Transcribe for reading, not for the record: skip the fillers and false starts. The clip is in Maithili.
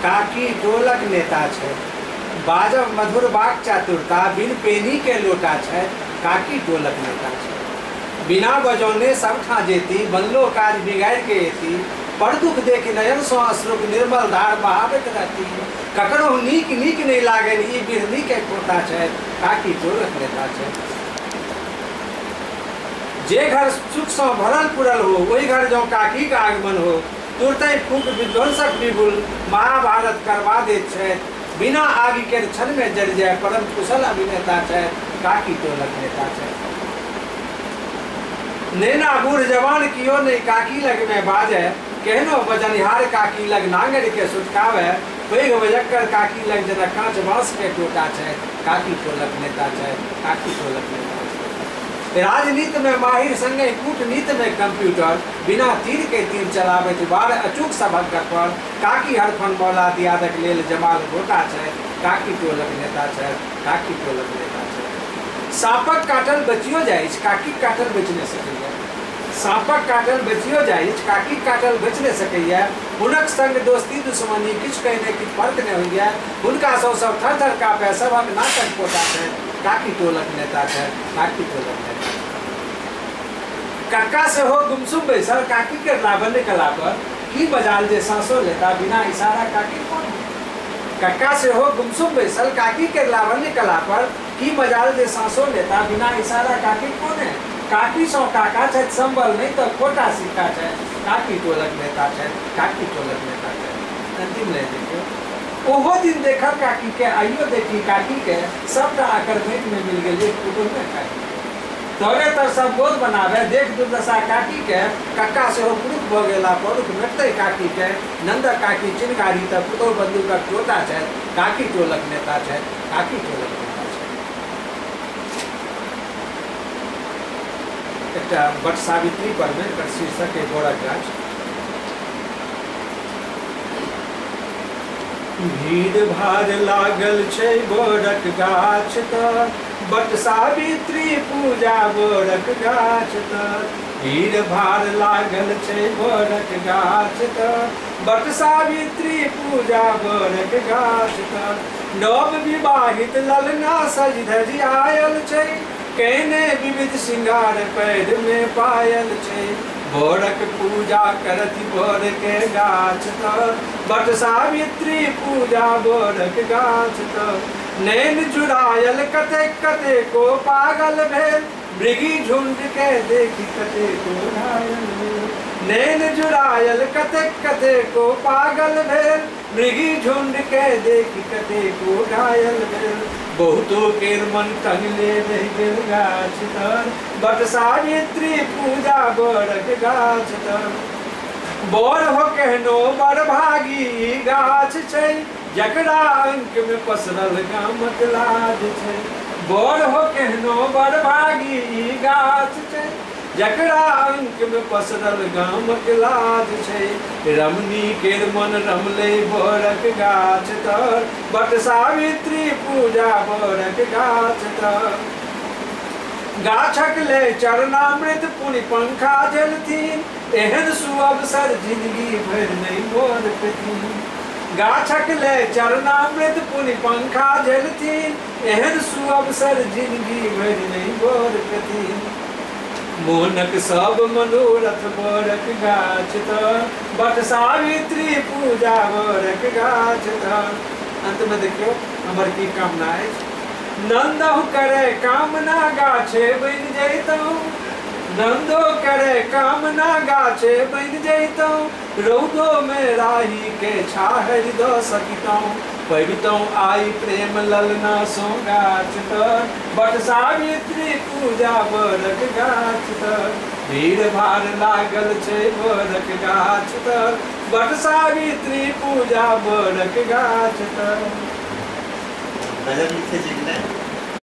काकी टोलक नेता छै, बाजब मधुर बाक चातुरता, बिन पेनी के लोटा छै, काकी टोलक नेता छै। बिना बजौने सब ठाँ जेती, बनलो काज बिगाड़ि के एती, पर दुख देखि नयन सँ अश्रुक निर्मल धार बहाबैत रहती, ककरो नीक नीक नहि लागल ई बिरनी के खोता छै, काकी टोलक नेता छै। जे घर सुख सँ भरल पुरल हो, ओहि घर जँ काकी के आगमन हो, तुरते फूक विध्वंसक बिगुल महाभारत करवा दैत छै, बिना आगि के क्षण में जरि जाय परम कुशल अभिनेता छै, काकी टोलक नेता छै। नेना बूढ़ जवान कियो नहीं काकी लग में बाजे, केहनो बजनिहार काकी लग नांगरि के सुटकावे, पैघ बजक्कर काकी लग जेना काँच बाँस के टोटा छै, काकी टोलक नेता छै, काकी टोलक नेता छै। राजनीति में माहिर संगे कूटनीति में कंप्यूटर, बिना तीर के तीर चलाबैत बार अचूक सभक पर, काकी हरफन मौला दियादक लेल जमाल गोटा छै, काकी टोलक नेता छै, काकी टोलक नेता छै। साँपक काटल बचियो जाइ, काकी काटल बचि नहि सकैए, साँपक काटल बचियो जाइ, काकी काटल बचि नहि सकैए, हुनक संग दोस्ती दुश्मनी किछु कहने किछु फर्क नहि होइए, हुनका सब सब थर थर कापे सभक नाटक पोता छै, काकी टोलक नेता छै, काकी टोलक नेता। कक्का सेहो गुमसुम बैसल काकी के लावण्य कला पर, की बजाल जे साँसो लेता बिना इशारा काकी कोन। कक्का सेहो गुमसुम बैसल काकी के लावण्य कला पर, की मजाल जे साँसो लेता बिना इशारा काकी कोन है। काकी सौ काका छथि संबल नहीं तो खोटा सिक्का छै, काकी टोलक नेता छै, काकी टोलक नेता छै। अंतिम ले देखियौ, ओहो दिन देखल काकी के, आइयो देखी काकी के, सबटा आकर भेंट में मिल गेल एक कुटुम्ब में काकी। तोरे तर सब बोध बनावे देख दुर्दशा काकी के, कक्का सेहो पुरुष भऽ गेला परुख मेटतै काकी के, नंदक काकी चिनगारी तऽ पुतोह बंदूकक टोटा छै, काकी टोलक नेता छै, काकी टोलक नेता छै। एकटा वट सावित्री पर में एकर शीर्षक है बोरक गाछ। भीड़ भाड़ लागल छै बोरक गाछ तर, वट सावित्री पूजा बोरक गाछ तर, भीड़ भाड़ लागल छै बोरक गाछ तर, वट सावित्री पूजा बोरक गाछ तर। नव विवाहित ललना सज धजि आयल छै, केने विविध श्रृंगार पैर में पायल छै, बोरक पूजा करथि बोर के गाछ तर, वट सावित्री पूजा बोरक गाछ तर। नैन जुड़ायल कतेक कतेको पागल भेल, मृगी झुंड के देखि कतेको घायल भेल, नैन जुड़ायल कतेक कतेको पागल भेल, मृगी झुंड के देखि कतेको घायल भेल, बहुतो केर मन टंगले रहि गेल गाछ तर, वट सावित्री पूजा बोरक गाछ तर। बर हो केहनो बड़ भागी गाछ छै, जकरा अंक में पसरल गामक लाज छै, बर हो केहनो बड़ भागी गाछ छै, जकरा अंक में पसरल गामक लाज छै, रमणी केर मन रमले बोरक गाछ तर, वट सावित्री पूजा बोरक गाछ तर। गाछक ले चरणामृत पुनि पंखा झेलथिन, एहन सुअवसर जिंदगी भरि नहि मोर पेथिन, गाछक ले चरणामृत पुनि पंखा झेलथिन, एहन सुअवसर जिंदगी भरि नहि मोर पेथिन। मोनक सब मनोरथ बोरक गाछ तर, वट सावित्री पूजा बोरक गाछ तर। अंत में देखियौ हमर की कामना अछि। नंदहु करे कामना गाछे बनि जैतहुँ, नंदो करे कामना गाछे बनि जैतहुँ, रौदो में राही के छाहरि दऽ सकितहुँ, पबितहुँ आई प्रेम ललना सो गाछ तर, वट सावित्री पूजा बोरक गाछ तर। भीड़ भाड़ लागल छै बोरक गाछ तर, वट सावित्री पूजा बोरक गाछ तर। गजल लिखे छी कि नहि?